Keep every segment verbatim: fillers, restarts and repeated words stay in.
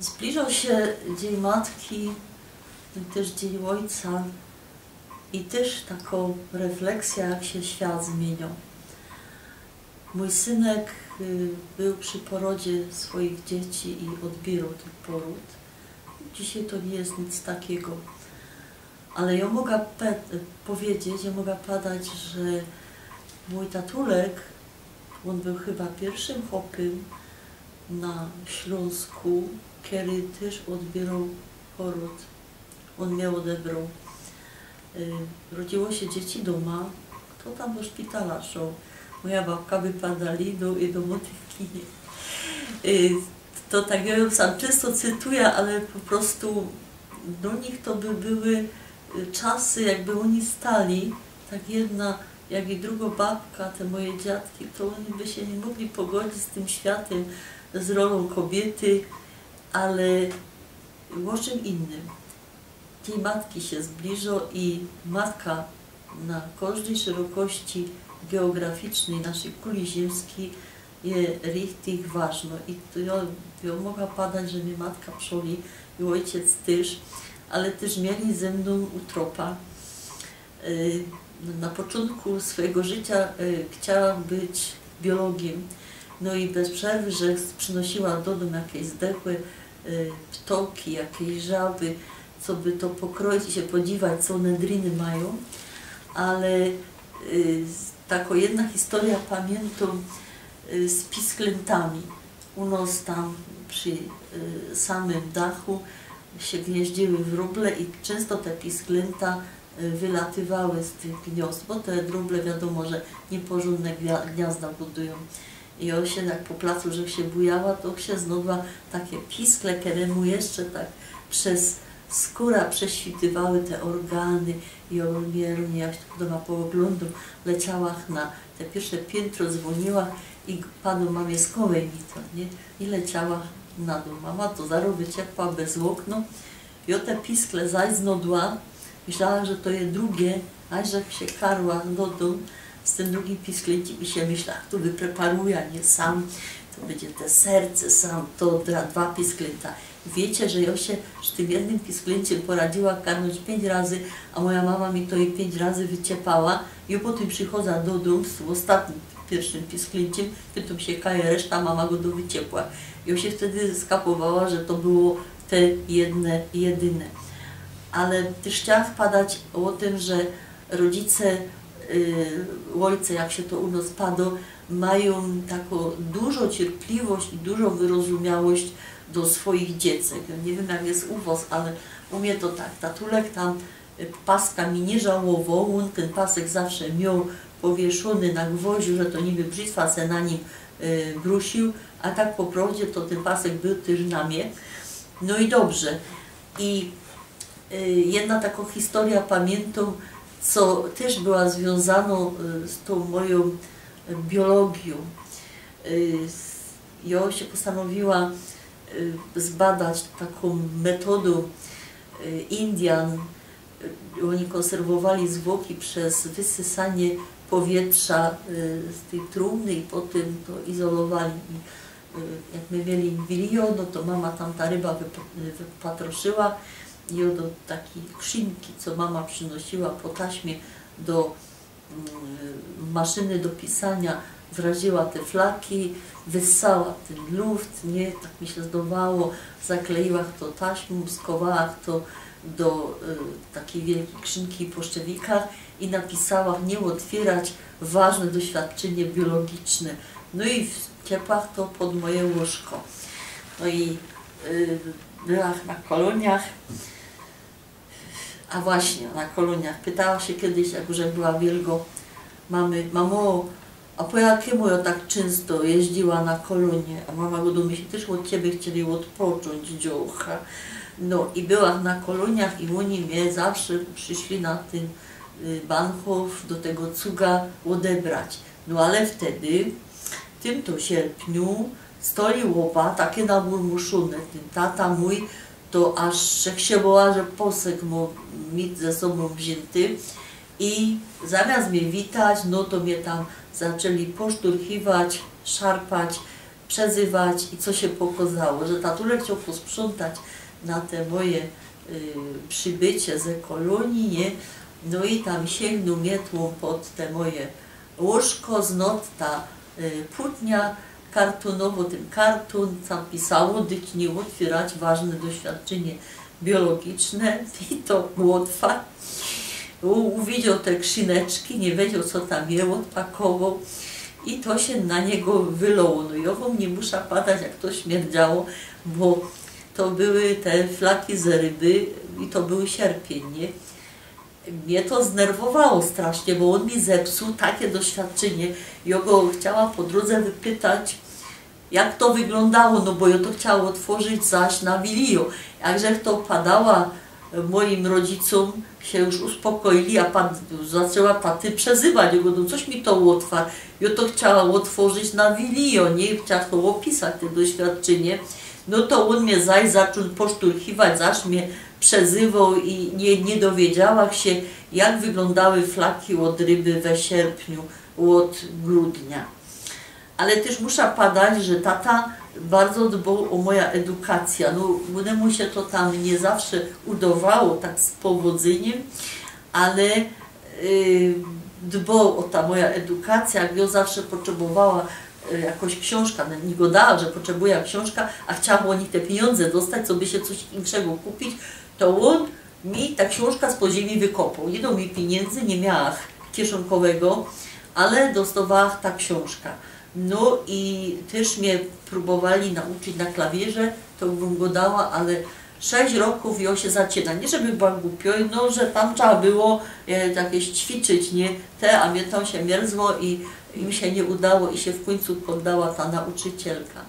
Zbliżo sie Dziyń Matki, tyż Dziyń Ôjca i tyż takŏ refleksjŏ, jak sie świat zmiynio. Mōj synek, y, bōł przi porodzie swojich dzieci i ôdbiyrŏ tyn poród. Dzisiej to niy ma nic takigo. Ale jŏ moga pe-, powiedzieć, jŏ moga padać, że mōj tatulek, ôn bōł chyba piyrwszym chopym na Ślōnsku, kery tyż ôdbiyrŏ poród. Ôn mie ôdebrŏ. Y, rodziło sie dzieci dōma, to tam do szpitala szoł. Moja babka wypadali do, i do motywki. Y, to tak, jŏ jã sam czynsto cytuja, ale po prostu do nich to by były, y, czasy, jakby ôni stali, tak jedna, jak i drugŏ babka, te moje dziadki, to ôni by sie niy mogli pogodzić z tym światym, z rolōm kobiyty, ale ô czym innym. Dziyń Matki sie zbliżo i matka na kożdyj szerokości geograficznyj naszyj kuli ziymskij je richtig ważno. I to jŏ, jŏ moga padać, że mie matka przoli i ôjciec tyż, ale tyż mieli ze mnōm utropa. Y, na poczōntku swojigo życiŏ, y, chciała być biologiyjym. No i bez przerwy, że przynosiła do dōm jakeś zdechłe, y, ptoki, jakeś żaby, co by to pokroić i sie podziwać, co ône driny majōm. Ale, y, z-, takŏ jedna historyjŏ pamiyntōm, y, z pisklintami. U nŏs tam przi, y, samym dachu sie gnieździły wróble i czynsto te pisklynta, y, wylatywały z tych gniōzd, bo te wróble, wiadōmo, że niyporzōndne gwia-, gniazda budujōm. I jŏ sie tak po placu, że sie bujała, to sie znodła take piskle, keremu jeszcze tak bez skōra prześwitywały te ôrgany. I jŏ mie, jŏ sie tak dōma pooglōndōm, leciałach na te piyrsze piyntrŏ, zwōniłach i padōm mamie: „Skowej mi to”, nie? I leciałach na dōm. Mama to zarŏz wyciepła bez ôkno. Jŏ te piskle zaś znodła. Myślałach, że to je drugie, aż żech sie karła do dōm z tym drugim pisklinciym i sie myślałach, to wypreparuja, nie, sam, to bydzie te serce, sam to dra-, dwa pisklynta. Wiycie, że jŏ sie z tym jednym pisklynczym poradziyła karnōńć piyńć razy, a moja mama mi to i piyńć razy wyciepała. I potym przichodza do dōm z ôstatnim, piyrszym pisklynczym, tym to sie kaje reszta, mama go do wyciepła. I jŏ sie wtedy skapowała, że to było te jedne, jedyne. Ale tyż chciałach padać ô tym, że rodzice, y, ôjce, jak sie to u nŏs padŏ, majōm takŏ dużŏ cierpliwość i dużŏ wyrozumiałość do swojich dziecek. Jŏ niy wiym, jak je u wŏs, ale u mie to tak, tatulek tam, y, paska mi niy żałowŏ, ôn tyn pasek zawsze mioł powiyszōny na gwoździu, że to niby brzitwa se na nim, y, brusiōł, a tak po prŏwdzie to tyn pasek bōł tyż na mie. No i dobrze. I Y, jedna takŏ historyjŏ pamiyntōm, co tyż była zwiōnzanŏ, y, z tōm mojōm, y, biologijōm. Y, s-, jŏ sie postanowiła, y, zbadać takōm metodōm, y, Indian. Y, ôni kōnserwowali zwłoki bez wysysanie powietrza, y, z tyj trumny i potym to izolowali. I Y, jak my mieli wilio, no to mama tam ta ryba wyp-, y, wypatroszyła i jŏ do takij krzynki, co mama przinosiła po taśmie do, mm, maszyny do pisaniŏ, wraziyła te flaki, wyssała tyn luft, nie? Tak mi sie zdowało, zakleiła to taśmōm, skowała to do, y, takij wielkij krzynki po szczewikach i napisała: „Nie otwierać, ważne doświadczenie biologiczne”. No i w-, ciepłach to pod moje łóżko. No i, y, byłach na kolōniach. A właśnie, na kolōniach. Pytała sie kejś, jak już była wielgo, mamy: „Mamo, a po jakimu jŏ tak czynsto jeździła na kolōnie?” A mama godo: „My sie tyż ôd ciebie chcieli ôdpoczōńć, dziołcha”. No i byłach na kolōniach i ôni mie zawsze prziszli na tyn, y, Bahnhof do tego cuga ôdebrać. No ale wtedy, w tym to sierpniu, stoi ôba, take naburmuszōne, tyn tata mōj, to aż żech sie boła, że posag mŏ mieć ze sobōm wziynty. I zamiast mie witać, no to mie tam zaczli poszturchiwać, szarpać. przezywać i co sie pokŏzało, że tatulek chcioł posprziōntać na te moje y, przibycie ze kolōnije, niy? No i tam siygnōł mietłōm pod te moje łōżko, znod ta y, putnia kartōnowo, tyn kartōn, tam pisało: „Dyć niy ôtwiyrać, ważne doświadczynie biologiczne”, i to łotwa. U-, uwidzioł te krzineczki, niy wiedzioł, co tam je, ôdpakowoł i to sie na niego wyloło. No i jŏ wōm niy musza padać, jak to śmierdziało, bo to były te flaki ze ryby i to były sierpiyń, niy? Mie to znerwowało strasznie, bo ôn mi zepsuł takie doświadczynie. Jŏ go chciała po drōdze wypytać, jak to wyglōndało, no bo jŏ to chciała ôtworzić zaś na wilio. Jakżech to padała mojim rodzicōm, sie już uspokoili, a pan zaczła taty przezywać. Jŏ gŏdōm: „Coś mi to ôtwar”. Jŏ to chciała ôtworzić na wilio, niy? Chciała to ôpisać, te doświadczynie. No to ôn mie zaś zaczōn poszturchiwać, zaś mie przezywoł i niy, niy dowiedziałach sie, jak wyglōndały flaki ôd ryby we sierpniu, ôd grudnia. Ale tyż musza padać, że tata bardzo dboł ô moja edukacja. No, ônemu sie to tam niy zawsze udowało tak z powodzyniym, ale y, dboł ô ta moja edukacja. Jak jŏ zawsze potrzebowała y, jakoś ksiōnżka, no, niy gŏdała, że potrzebuje ksiōnżka, a chciała ô nich te piniōndze dostać, co by sie coś inkszego kupić, to ôn mi ta ksiōnżka z podziemi wykopoł. Niy doł mi piniōndzy, niy miała kieszōnkowego, ale dostowała ta ksiōnżka. No i tyż mie prōbowali nauczyć na klawierze, to bych gŏdała, ale sześć rokōw jŏ sie zaczynała. Niy żebych była gupiŏ, no, że tam trzeba było e, jakoś ćwiczyć, niy? Te, a mie tam sie mierzło i, i mi sie niy udało i sie w kōńcu poddała ta nauczycielka.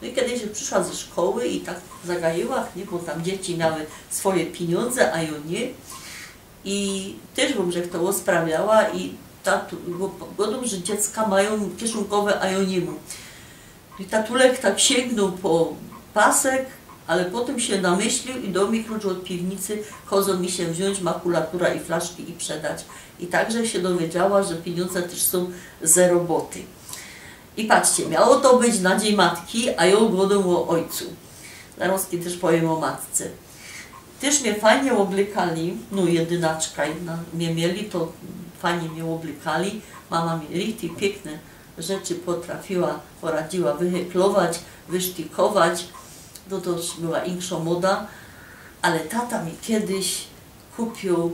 No i kedyś prziszła ze szkoły i tak zagajała, niy? Bo tam dzieci miały swoje piniōndze, a jŏ niy. I tyż bym żech to ôsprawiała i ta, tu, bo, bo dobrze, dziecka majōm kieszōnkowe, a jŏ niy mōm. I tatulek tak siygnōł po pasek, ale potym sie namyślił i doł mi klucz ôd piwnicy, kŏzŏł mi sie wziōńć makulatura i flaszki i przedać. I tak żech sie dowiedziała, że piniōndze tyż sōm ze roboty. I patrzcie, miało to być na Dziyń Matki, a jŏ gŏdōm ô ôjcu. Zarŏzki tyż powiym ô matce. Tyż mie fajnie ôblykali, no, jedynaczka jedna mie mieli, to fajnie mie ôblykali. Mama mi richtig piykne rzeczy potrafiła, poradziła wyheklować, wysztikować. No to już była inkszŏ moda, ale tata mi kedyś kupiōł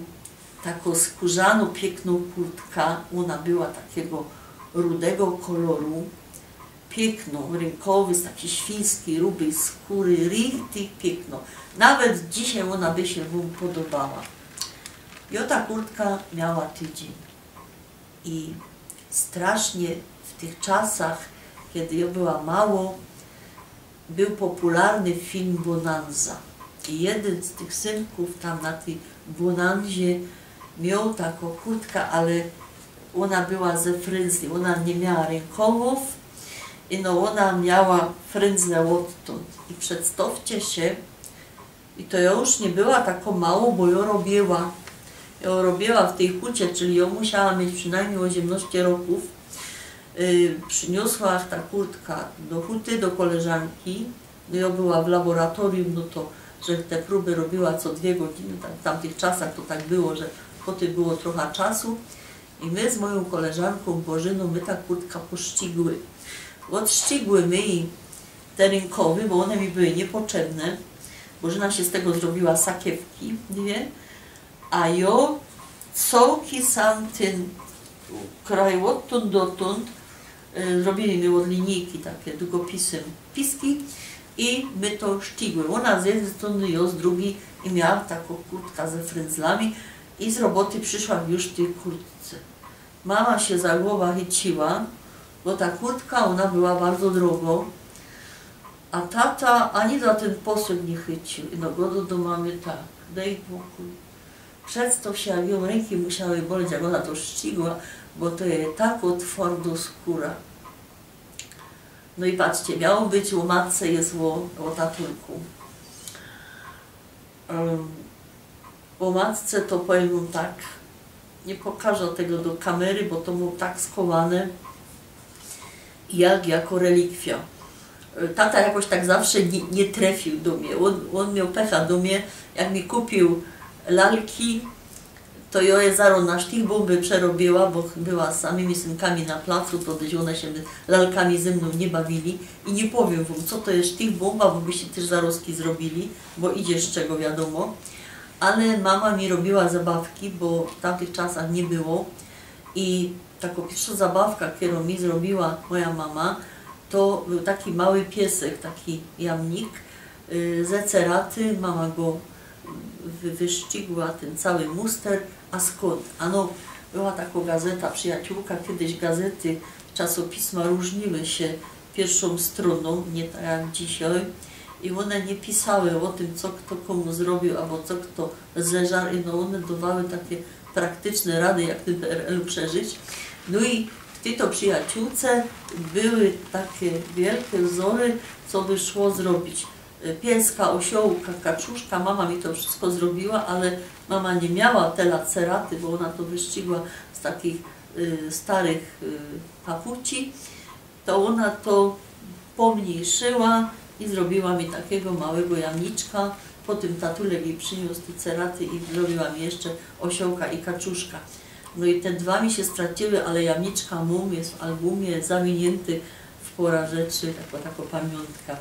takõ skōrzanõ, piyknõ kurtka. Ôna była takigo rudego koloru. Piyknõ, rynkowy, z takij świńskij, rubyj skōry, richtig piyknõ. Nawet dzisiej ôna by sie wōm podobała. I ôta kurtka miała tydziyń. I strasznie w tych czasach, kedy jŏ była mało, bōł popularny film Bonanza. I jedyn z tych synkōw tam na tyj Bonanzie mioł takõ kurtka, ale ôna była ze fryndzli, ôna niy miała rynkowōw. I no, ôna miała fryndzle ôdtōnd. I przedstŏwcie sie, i to jŏ już niy była takõ małõ, bo jŏ robiyła. Jŏ robiyła w tyj hucie, czyli jŏ musiała mieć przinajmnij ôziymnŏście rokōw. Y, prziniosła ta kurtka do huty, do koleżanki. No, jŏ była w laboratorium, no to, że te prōby robiła co dwie godziny, tam, w tamtych czasach to tak było, że potym było trocha czasu. I my z mojōm koleżankōm Bożynōm, my ta kurtka poszczigły. Ôdszczigły my jij te rynkowy, bo ône mi były niypotrzebne. Bożyna sie z tego zrobiła sakiewki dwie, a jŏ cołki sam tyn kraj ôdtōnd dotōnd, y, zrobiyli my ôd linijki take dugopisym piski i my to szczigły. Ôna z jednyj strōny, jŏ z drugij i miała takõ kurtka ze fryndzlami i z roboty prziszła już w tyj kurtce. Mama sie za głowa chyciła, bo ta kurtka, ôna była bardzo drogŏ, a tata ani za tyn posyp niy chycił. I no, gŏdŏ do mamy tak: „Dej pokōj”. Przedstŏw sie, jak jōm rynki musiały boleć, jak ôna to szczigła, bo to je takŏ twardŏ skōra. No i patrzcie, miało być ô matce, je ô, ô tatulku. Em, ô matce to powiym wōm tak, niy pokażã tego do kamery, bo to mōm tak schowane, jak jako relikwiã. Tata jakoś tak zawsze nie, nie trefiōł do mie. Ôn, ôn mioł pecha do mie. Jak mi kupiōł lalki, to jo je zarŏz na sztichbōmby przerobiła, bo była z samymi synkami na placu, to tyż ône sie lalkami ze mnōm niy bawiyli. I niy powiym wōm, co to je sztichbōmba, bo by sie tyż zarozki zrobiyli, bo idzie z czego wiadōmo. Ale mama mi robiła zabawki, bo w tamtych czasach niy było. I takŏ piyrwszŏ zabawka, kerõ mi zrobiła moja mama, to bōł taki mały piesek, taki jamnik, y, ze ceraty. Mama go wy-, wyszczigła, tyn cały muster. A skōnd? Ano, była takŏ gazeta Przyjaciółka. Kedyś gazety, czasopisma rōżniły sie piyrwszōm strōnōm, niy tak jak dzisiej. I ône niy pisały ô tym, co kto kōmu zrobiōł, abo co kto zeżarł. I no, ône dŏwały take praktyczne rady, jak w tym P R L-u przeżyć. No i w tyj to Przyjaciółce były take wielkie wzory, co by szło zrobić. Y, pieska, ôsiołka, kaczuszka. Mama mi to wszysko zrobiła, ale mama niy miała tela ceraty, bo ôna to wyszczigła z takich, y, starych, y, papuci. To ôna to pōmniyjszyła i zrobiła mi takigo małego jamniczka. Potym tatulek jij prziniōs tyj ceraty i zrobiła mi jeszcze ôsiołka i kaczuszka. No i te dwa mi sie straciły, ale jamniczka mōm, je w albumie zawiniynty w pora rzeczy, jako takŏ pamiōntka.